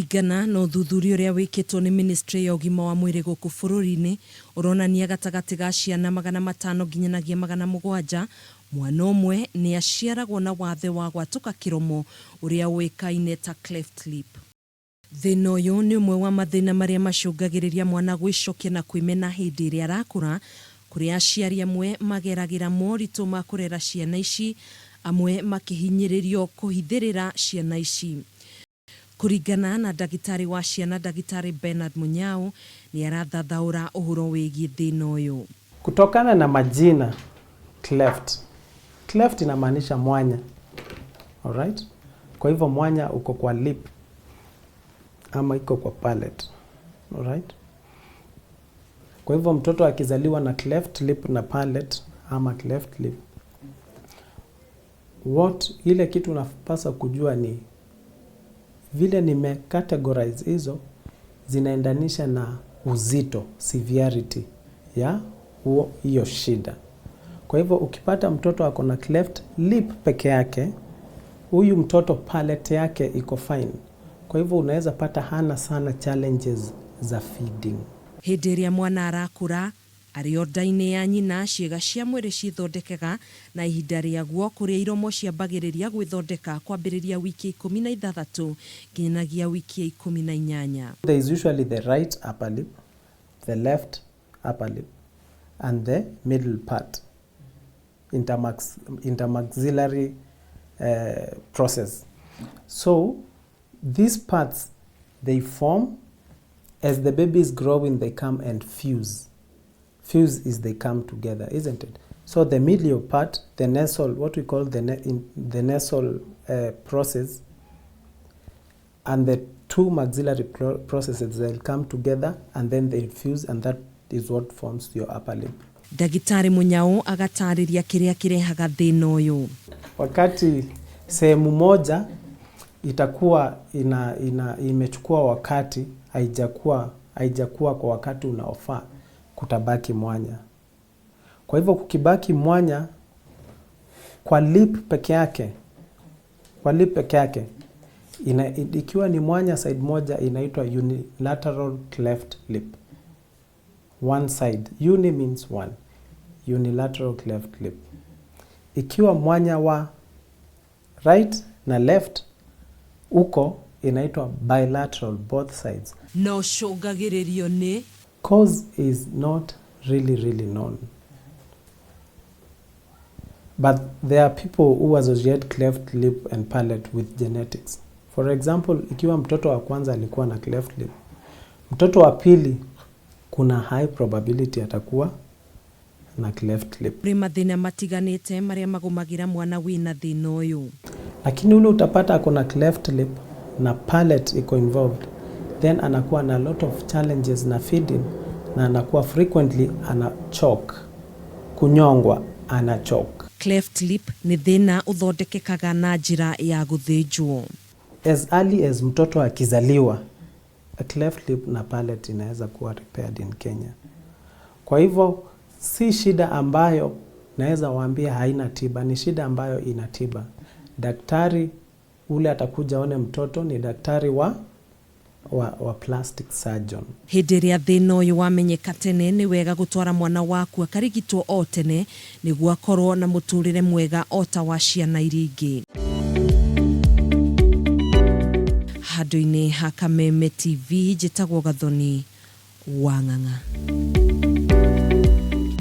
Kũringana na ũthuthuria ũrĩa wĩkĩtwo nĩ ministry ya ũgima wa mwĩrĩ gũkũ bũrũri-inĩ, ũronania gatagatĩ ga ciana 500 nginyanagia 700, mwana ũmwe nĩ aciaragwo na wathe wa gwatũka kĩromo ũrĩa ũĩkaine ta cleft lip. Thĩna ũyũ nĩ ũmwe wa mathĩna marĩa macũngagĩrĩria mwana gwĩcokia na kwĩmena hĩndĩ ĩrĩa arakũra, kũrĩa aciari amwe mageragĩra moritũ ma kũrera ciana ici, amwe makĩhinyĩrĩrio kũhithĩrĩra ciana ici. Kũringana na ndagĩtarĩ wa ciana ndagĩtarĩ Bernard Munyao, nĩ arathathaũra ũhoro wĩgiĩ thĩna ũyũ. Kutokana na majina cleft. Cleft inamaanisha mwanya. Alright? Kwa hivyo mwanya uko kwa lip ama iko kwa palate. Alright? Kwa hivyo mtoto akizaliwa na cleft lip na palate ama cleft lip, what ile kitu unapaswa kujua ni vile nime categorize hizo zinaendanisha na uzito, severity ya huo hiyo shida. Kwa hivyo ukipata mtoto ako na cleft lip peke yake, huyu mtoto palate yake iko fine. Kwa hivyo unaweza pata hana sana challenges za feeding. Hĩndĩ ĩrĩa mwana arakũra arĩ o nda-inĩ ya nyina, ciĩga cia mwĩrĩ ciĩthondekaga na ihinda rĩaguo, kũrĩa iromo ciambagĩrĩria gwĩthondeka kwambĩrĩria wiki 16 nginyagia wiki ya 18. There is usually the right upper lip, the left upper lip, and the middle part, intermaxillary process. So these parts, they form as the baby is growing, they come and fuse. Fuse is they come together, isn't it? So the medial part, the nasal, what we call the nasal process, and the two maxillary processes, they'll come together and then they fuse, and that is what forms your upper lip. Ndagĩtarĩ Munyao agatarĩria kĩrĩa kĩrehaga thĩna ũyũ. Wakati sehemu moja itakuwa ina imechukua wakati, haijakuwa kwa wakati unaofaa, kutabaki mwanya. Kwa hivyo kukibaki mwanya kwa lip peke yake, kwa lip peke yake ikiwa ni mwanya side moja inaitwa unilateral cleft lip. One side, uni means one, unilateral cleft lip. Ikiwa mwanya wa right na left uko inaitwa bilateral, both sides. Na ũcũngagĩrĩrio nĩ? Cause is not really, really known. But there are people who associate cleft lip and palate with genetics. For example, ikiwa mtoto wa kwanza alikuwa na cleft lip, mtoto wa pili kuna high probability atakuwa na cleft lip. Kũrĩ mathĩna matiganĩte marĩa magũmagĩra mwana wĩna thĩna ũyũ. Lakini ule utapata ako na cleft lip na palate iko involved, then anakuwa na lot of challenges na feeding, na anakuwa frequently ana choke, kunyongwa, ana choke. Cleft lip nĩ thĩna ũthondekekaga na njĩra ya gũthĩnjwo. As early as mtoto akizaliwa, a cleft lip na palate inaweza kuwa repaired in Kenya. Kwa hivyo si shida ambayo naweza waambia haina tiba, ni shida ambayo ina tiba. Daktari ule atakuja aone mtoto ni daktari wa plastic surgeon. Hĩndĩ ĩrĩa thĩna ũyũ wamenyeka tene, nĩ wega gũtwara mwana waku akarigitwo o tene nĩguo akorwo na mũtũrĩre mwega o ta wa ciana iria ingĩ. Handũ-inĩ ha Kameme TV, njĩtagwo Gathoni wa Ng'ang'a.